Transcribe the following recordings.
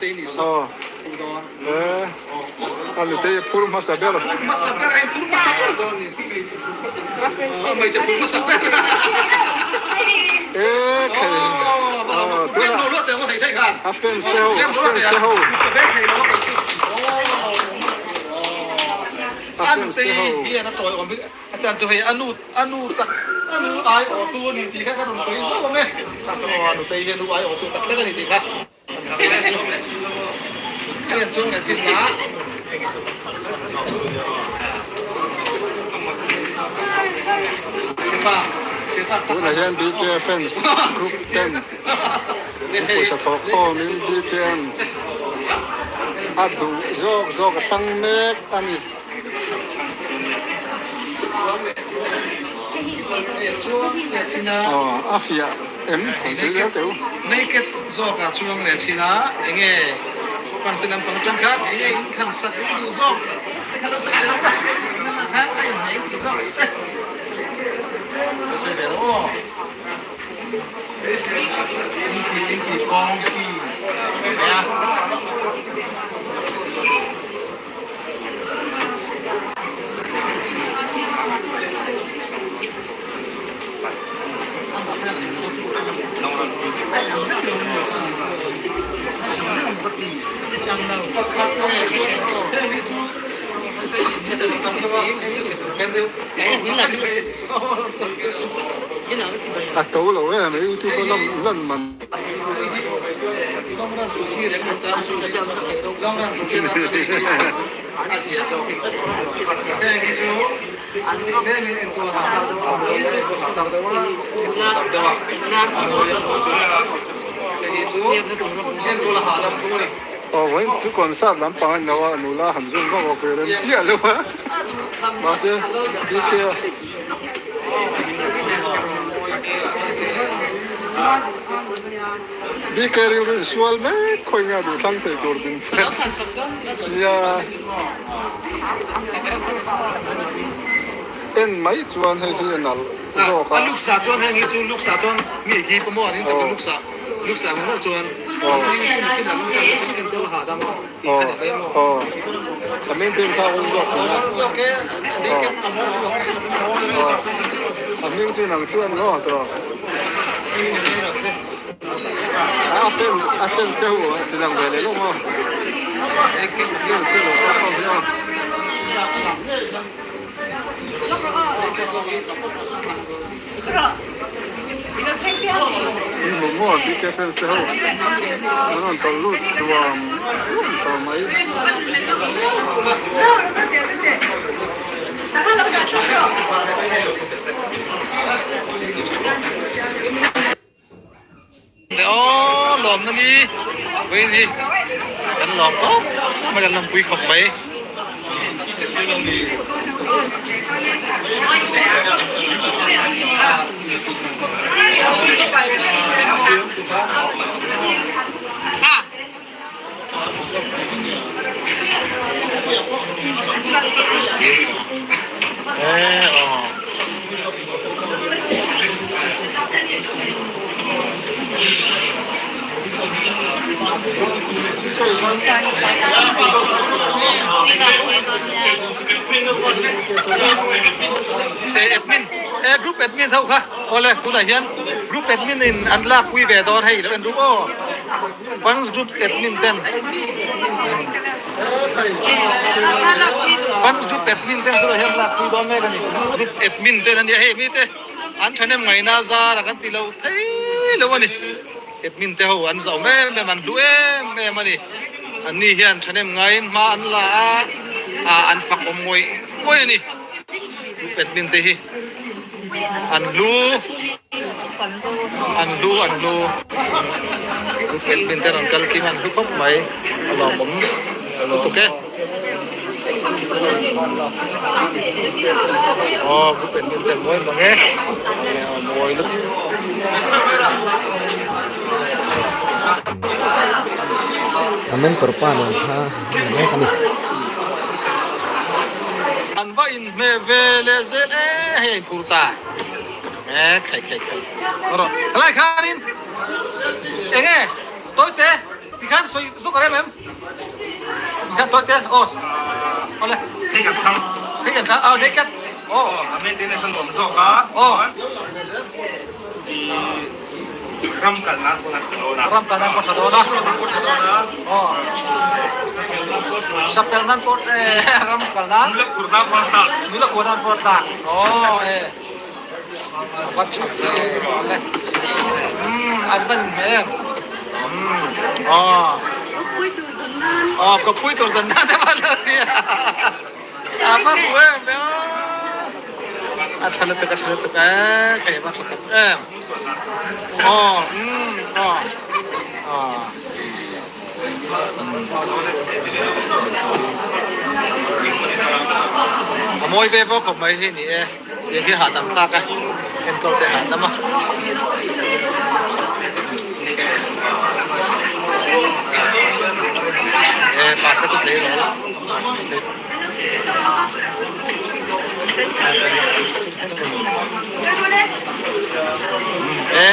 Aw e a nutei a phur hmasa ber. E khai aw tunah a fans te ho a fans te ho a fans te ho. Tunah hian BK fans group ten an pawisa thawh khawmin BK'n a duh zawk zawk a thlang mek a ni. Aw a fiah em han sawi zel teh u. Naked zawkah chuang leh chhin a, enge fans te lampang atang khan enge in thlan sak in duh zawk te kha lo sawi ve rawh kha a inhmeh in duh zawk se lo sawi ve rawh aw. Inti inti kawng ki nia. A to lo em youtube a lan man. Aw vawiin chu concert lampang a ni lo a, nula han zawm vak vak ve rem chiah lo a, mahse BK a. BK rilru insual mek khawi nge a duh thlang thei tur din fel nia en mai chuan hei hi a nalh zawk a. A looks ah chuan heng hi chu looks ah chuan mi hi pawh maw an in tak a looks ah looks ah hmu chuan heng hi chu mitin an lung chuan enkawl hahdam a. Aw a maintain kha a awm zawk thin a aw a hming chu inang chiah a ni maw tawh a fan a fans te ho a ti lang ve leh lawk maw fans te lo kal khawm hi aw. In hmu maw BK fans te ho an rawn tawlh lut tuam tuam tawh mai. Aw lawm na ni vawiin hi kan lawm tawp mai kan lawmpui khawp mai. Admin e group admin ho kha awle tunah hian group admin in an lakpui ve dawn hei lo en ru aw. Fans group admin ten Fans group admin ten tunah hian lakpui dawn mek a ni. Group admin ten a nia hei mite an thahnem ngaihna zar a kan ti lo thei lo a ni. Admin te ho an zauh em em an hlu em em a ni. Anni hian thahnem ngaiin hma an la a, ah an fak awm ngawih ngawih a ni. Group admin te hi. An hlu an hlu an hlu admin ten an kal kim an hlu khawp mai a lawmawm lutuk e aw group admin te an mawi mang e mawi lutuk. A mentor pa nen kha an ni mek a ni. An va inhmeh ve leh zel e hei a inphur ta e khai khai khai rawh helai khanin enge tawite. Tikhan sawi zawk a rem em? Tikhan tawi te aw. Awle. Hei kan thlang. Hei kan thlang aw nei kat. Aw. A maintenance a nuam zawk a. Aw. I ram kal nan pawh a tha dawn a. Ram kal nan pawh a tha dawn a. Ram pawh a tha dawn a. Aw. Sapel nan pawh ram kal nan. Nula kur nan pawh a tlak. Nula kur nan pawh a tlak. Aw e. A va tha ve le. Umm an va ni em. Umm aw. Aw ka pui tur zan nan te va lo ti a. A va fu em ve aw. A tha lutuk a tha lutuk e kei a va tha tak em. Aw umm aw aw. A mawi ve vawk khawp mai hi ni e. Tiang hi hahdam thlak a, enkawl te hahdam a. E pa te chu tlei rawh la. E.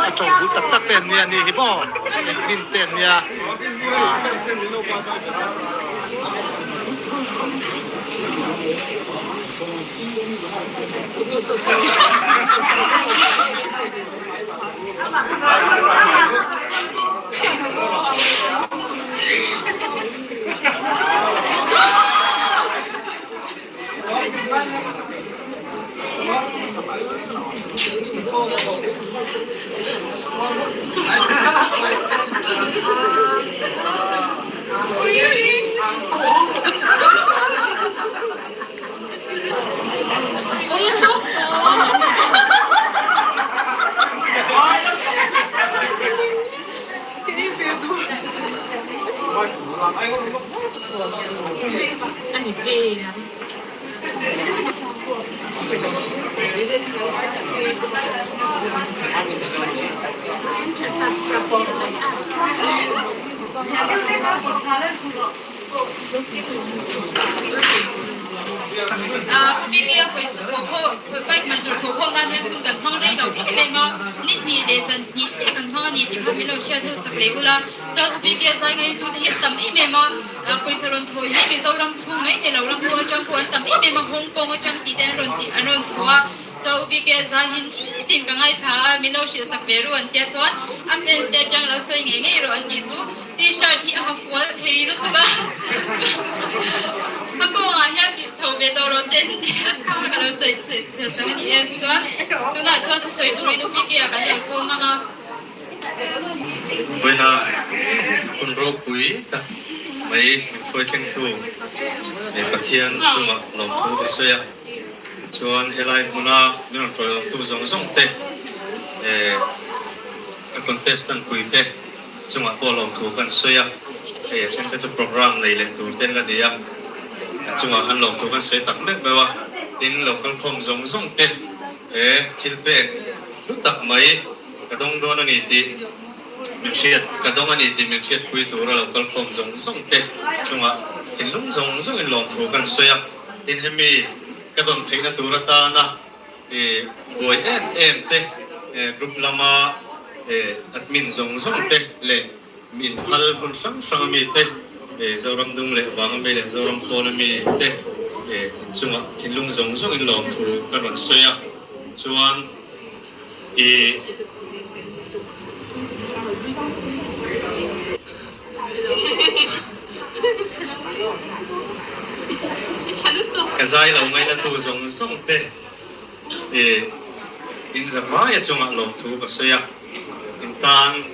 A tawng bul tak tak te an nia ni hi maw admin te an nia. ve tawh rawh che tia ka lo sawi thei chang a ni e. Chuan tunah chuan thusawi turin U PK-a kan lo sawm ang a. Vawiina hun ropui tak mai min hruai thlengtu Pathian chungah lawmthu ka sawi a. Chuan helai hmuna min rawn tawiawmtu zawng zawng te, ka contestant pui te chungah pawh lawmthu kan sawi a. Hei a then te chu programme nei leh tur te an la ni a, an chungah khan lawmthu kan sawi tak meuh meuh a. Tin, lo kalkhawm zawng zawng te thil pek hlu tak mai ka dawng dawn a ni tih min hriat, ka dawng a ni tih min hriatpui tura lo kalkhawm zawng zawng te chungah thinlung zawng zawngin lawmthu kan sawi a. Tin hemi ka dawn theihna tur atana buai em em te, group lama admin zawng zawng te leh min phal hmun hrang hrang ami te, Zoram dung leh vang ami leh Zoram pawn ami te inchungah thinlung zawng zawngin lawmthu ka rawn sawi a, chuan i. Ka zai lo ngaina tu zawng zawng te i in zavaia chungah lawmthu ka sawi a, in tan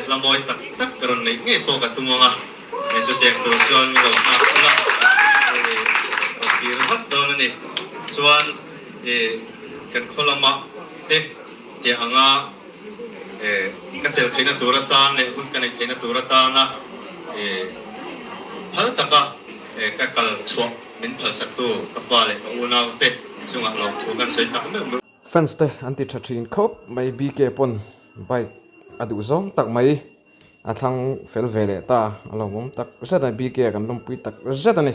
hla mawi tak tak ka rawn neih ngei pawh ka tum ang a, hei chutiang tur chuan min lo nghak thul a, rawn tir vat dawn a ni. Chuan kan khaw lama te tiah anga. Ka tel theihna tur atan leh hun ka neih theihna tur atana phal taka ka kal chhuah min phalsaktu ka pa leh ka unau te chungah lawmthu kan sawi tak meuh meuh. Fans te an ti tha thin khawp mai BK pawn bike a duh zawng tak mai a thlang fel ve leh ta a lawmawm tak zet a ni BK a kan lawmpui tak zet a ni.